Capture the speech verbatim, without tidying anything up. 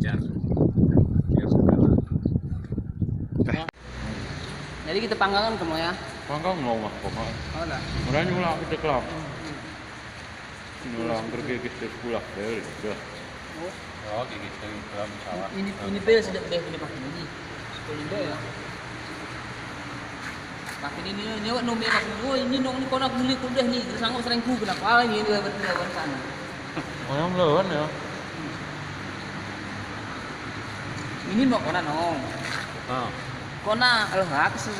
Jar. Jar segala. Jadi kita panggang kan semua ya? Panggang mau mah, kok mah. Oh lah. Udah nyulak kita kelam. Nyulak pergi kita sekolah, ya udah. Oh. Oh, gigi saya dalam sawah. Ini, ini bel sedang bel ini pakai ini. Kalau ini ya. Pakai ini, ini awak nomor pakai. Oh, ini nong ni kona kulit kudah ni. Terus sanggup serengku kenapa? Ah, ini dia betul lawan sana. Oh, yang melawan ya. Ini mau kona nong. Ha. Kona, eh, aku sih